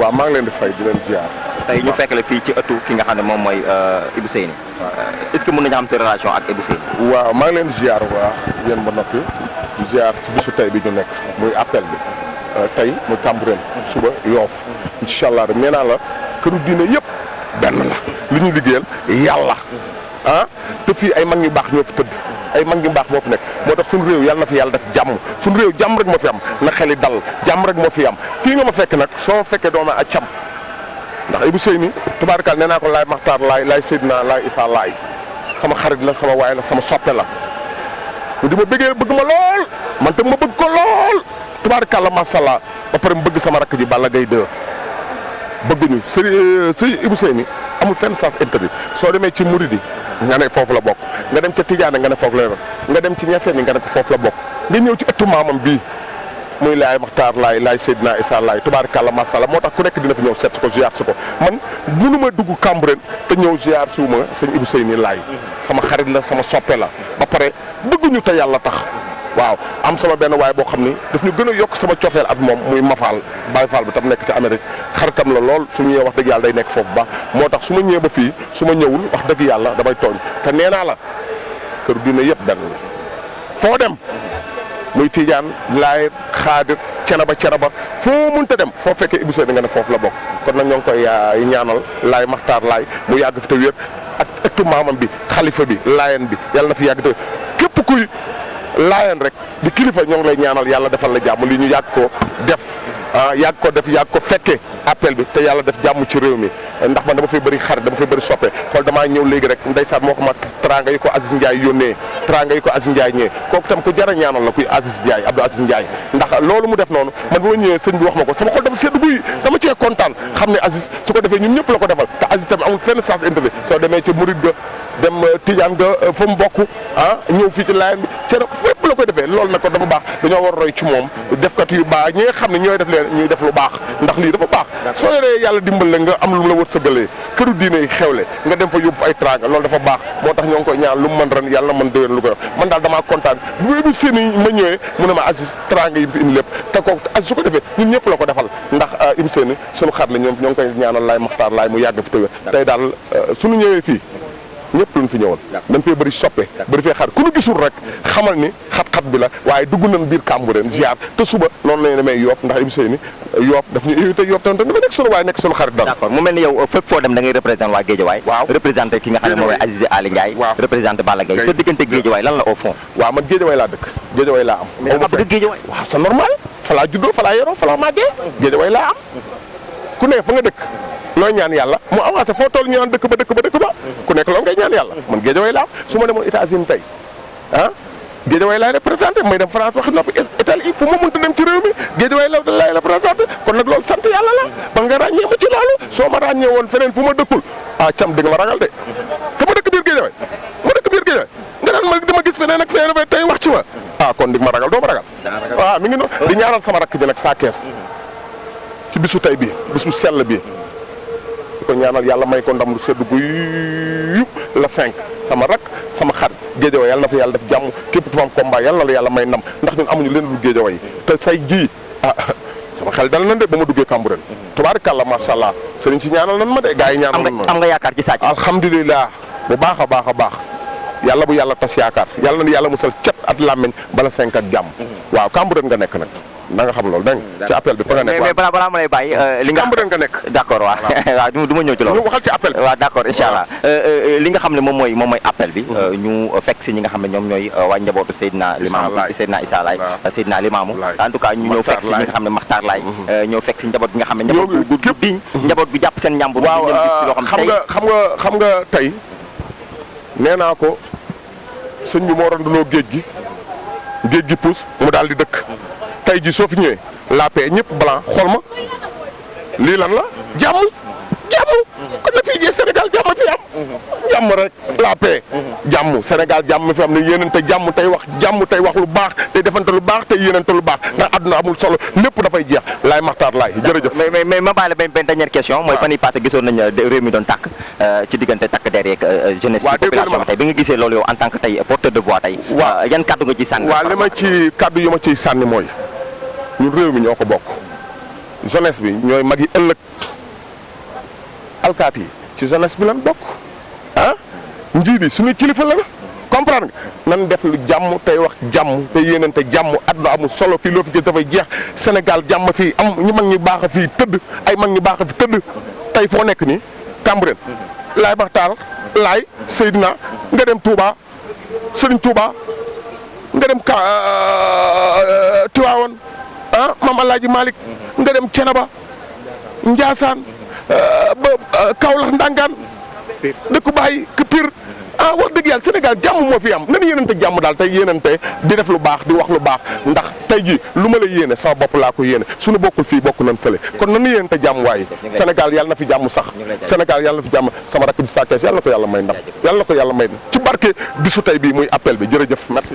waaw maa ngi leen di fay di leen ziar. tey ñu fekk la fii ci ëttu ki nga xam ne moom mooy Ibou Seyni. est-ce que mën nañu xam sa relation ak Ibou Seyni. waaw maa ngi leen di ziar waa yéen ba noppi di ziar ci bisu tey bi ñu nekk muy appel bi tey muy Cambérène suba Yoff incha allah rek nee naa la këru diine yëpp benn la li ñu liggéeyal yàlla ah te fii ay mag ñu baax ñoo fi tëdd ay mag ñu baax moo fi nekk moo tax suñu réew yàlla na fi yàlla def jàmm suñu réew jàmm rek moo fi am na xeli dal jàmm rek moo fi am fii nga ma fekk nag soo fekkee dooma a cam ndax Ibou Seyni tubaarkal nee naa ko laay Maxtaar laay Seydina laay Issa laay sama xarit la sama waay la sama soppe la di ma bëggee bëgg ma lool man tam ma bëgg ko lool tubaarkal la macha allah ba pare mu bëgg sama rakk ji Balla Gaye 2 bëgguñu sëñ Ibou Seyni amul fenn sens interdit soo demee ci Mouridi nga ne foofu la bokk nga dem ca Tidiane nga ne foofu la yor nga dem ci Ñaseen nga ne foofu la bokk nga ñëw ci ëttu maamam bii muy laay Maxtaar laay Seydina Issa laay tubaarkàlla macha allah moo tax ku nekk dina fi ñëw seet si ko ziar si ko man mënuma dugg Cambérène te ñëw ziar si wu ma sëñ Ibou Seyni laay sama xarit la sama soppe la ba pare bëgguñu te yàlla tax waaw am sama benn waay boo xam ni daf ñu gën a yokk sama cofeel ak moom muy Mafal Baye Fall bi tam nekk ci Amérique xaritam la lool su ñëwee wax dëgg yàlla day nekk foofu ba moo tax su ma ñëwee ba fii su ma ñëwul wax dëgg yàlla damay tooñ te nee naa la kër dina yëpp benn la foo dem muy Tidiane laay Xaadir Cenaba foo mënta dem foo fekkee Ibou Seyni nga ne foofu la bokk kon nag ñoo ngi koy ñaanal laay Maxtaar laay mu yàgg fi te wér ak ëttu maamam bi xalifa bi laayen bi yàlla na fi yàgg te képp kuy laayen rek di kilifa ñoo ngi lay ñaanal yàlla defal la jàmm li ñu yàgg ko def yàgg ko fekke appel bi te yàlla def jàmm ci réew mi ndax man dama fay bëri xarit dama fay bëri soppe xool damaa ñëw léegi rek ndeysaan moo ko ma teraanga yi ko Aziz Ndiaye yónnee teraanga yi ko Aziz Ndiaye ñëwee kooku tam ku jar a ñaanal la kuy Aziz Ndiaye Abdou Aziz Ndiaye ndax loolu mu def noonu man bi ma ñëwee sëñ bi wax ma ko sama xol dafa sedd guy dama cee kontaan xam ne Aziz su ko defee ñun ñëpp la ko defal te Aziz tamit amul fenn sens intérêt soo demee ca Murid ga dem Tidiane ga fa mu bokk ñëw fii ci Laayeen bi ca fépp la koy defee loolu nag ko dafa baax dañoo war a roy ci moom defkat yu baax ñi nga xam ne ñooy def leen ñuy def lu baax ndax lii dafa baax soo yoree yàlla dimbal la nga am lu mu la wërsëgalee këru diine yi xewle nga dem fa yóbbu fa ay tranga loolu dafa baax moo tax ñoo ngi koy ñaan lu mu mën ren yàlla na mën déwén lu ko man daal damaa kontaan bu Ibou Seyni ma ñëwee mu ne ma Aziz tranga yi fi indi lépp te kooku Aziz su ko defee ñun ñëpp la ko defal ndax Ibou Seyni suñu xarit la ñoo ngi koy ñaanal laay Maxtaar laay mu yàgg fi tëwé tey daal suñu ñëwee fii ñëpp luñ fi ñëwoon dañ fee bëri soppe bëri fee xar ku ñu gisul rek xamal ni xat-xat bi la waaye dugg nañ biir Cambérène ziar te suba noonu lañu demee Yoff ndax Ibou Seyni Yoff daf ñu invité Yoff tamit dafa nekk sunu waay nekk sunu xarit dara. d'accord mu mel ni yow fépp foo dem da ngay représenté waa Guédiawaye. waaw représenté ki nga xam ne moom mooy Aziz Ali Ndiaye. waaw représenté Balla Gaye sa diggante Guédiawaye lan la au fond. waaw man Guédiawaye laa dëkk Guédiawaye laa am. mais dafa bëgg Guédiawaye. waaw c'est normal fa laa juddoo fa laa yoroo fa laa màggee Guédiawaye laa am ku ne fa nga dëkk looy ñaan yàlla mu avancé foo toll ñu naan dëkk ba ku nekk loolu ngay ñaan yàlla man Guédiawaye laa am su ma demoon États-Unis tey Guédiawaye laay représenté may dem France waxi noppi Italie fu ma mënta dem ci réew mi Guédiawaye laay représenté kon nag loolu sant yàlla la ba nga ràññee ma ci loolu soo ma ràññee woon feneen fu ma dëkkul cam di nga ma ragal de te ma dëkk biir Guédiawaye nga naan ma dama gis feneen ak feneen tey wax ci ma kon di nga ma ragal doo ma ragal waaw mi ngi noonu di ñaanal sama rakk ji nag saa kees ci bisu tey bi bisu sell bi di ko ñaanal yàlla may ko ndam lu sedd guy la 5 sama rak sama xarit Guédiawaye yàlla na fa yàlla def jàmm képp ku fa am combat yàlla na la yàlla may ndam ndax ñun amuñu leen lu Guédiawaye te say ji sama xel dal na de ba ma duggee Cambérène tubaarkàlla macha allah sëriñ si ñaanal nan ma de gars yi ñaanal nan ma am nga yaakaar ci Sa Thiès alhamdulilah bu baax a baax yàlla bu yàlla tas yaakaar yàlla na yàlla musal cat at làmmeñ bala 5 ak jàmm waaw Cambérène nga nekk nag na nga xam loolu dégg nga ci appel bi fa nga nekk mais balaa ma lay bàyyi li nga Cambérène nga nekk d'accord waaw waaw du ma ñëw ci loolu ñu waxal ci appel bi waaw d'accord incha allah li nga xam ne moom mooy appel bi ñu fekk si ñi nga xam ne ñoom ñooy waa njabootu Seydina Limamou Seydina Issa Laye Seydina Limamou en tout cas ñu ñëw fekk si ñi nga xam ne Maxtaar Laye ñëw fekk si njaboot bi nga xam ne njaboot gu diñ njaboot gu jàpp seen njàmbur waaw xam nga tey nee naa ko sëñ bi moo randaloo géej gi puus mu daal di dëkk tey ji soo fi ñëwee la paix ñëpp blanc xool ma lii lan la jàmm kon na fii jee Sénégal jàmm fi am jàmm rek la paix jàmm Sénégal jàmm fi am ne yéenante jàmm tey wax lu baax tey defante lu baax tey yéenante lu baax ndax àdduna amul solo lépp dafay jeex laay Maxtaar laay jërëjëf mais ma bàyyi la benn dernière question mooy fan yi passé gisoon nañ réew mi doon tàkk ci diggante takk der yeeg jeunesse population tey bi nga gisee loolu yow en tant que tey porteur de voix tey yan kaddu nga ci sànni waaw li ma ci kaddu yu ma ciy sànni mooy ñun réew mi ñoo ko bokk jeunesse bi ñooy mag yi ëllëg alkaati yi ci jeunesse bi lan bokk ah njiit yi suñu kilifa la comprendre nga nan def lu jàmm tey wax jàmm te yéenante jàmm àdduna amul solo fii loo fi gis dafay jeex Sénégal jàmm fii am ñu mag ñi baax a fii tëdd ay mag ñi baax a fi tëdd tey foo nekk nii Cambérène laay baxtaal laay Seydina nga dem Touba Serigne Touba nga dem Tiwaawoon ah Mame Alaaji Malick nga dem Cenaba Njaasaan ba Kaolack Ndangaan dëkku Baay Pire ah wax dëgg yàlla Sénégal jàmm moo fi am nan yéenante jàmm daal tey yéenante di def lu baax di wax lu baax ndax tey ji lu ma la yéene sama bopp laa ko yéene suñu bokkul fii bokk nañ fële kon nan yéenante jàmm waaye Sénégal yàlla na fi jàmm sax Sénégal yàlla na fi jàmm sama rakk bi Sa Thiès yàlla na ko yàlla may ndam yàlla na ko yàlla may ci barke bisu tey bii muy appel bi jërëjëf merci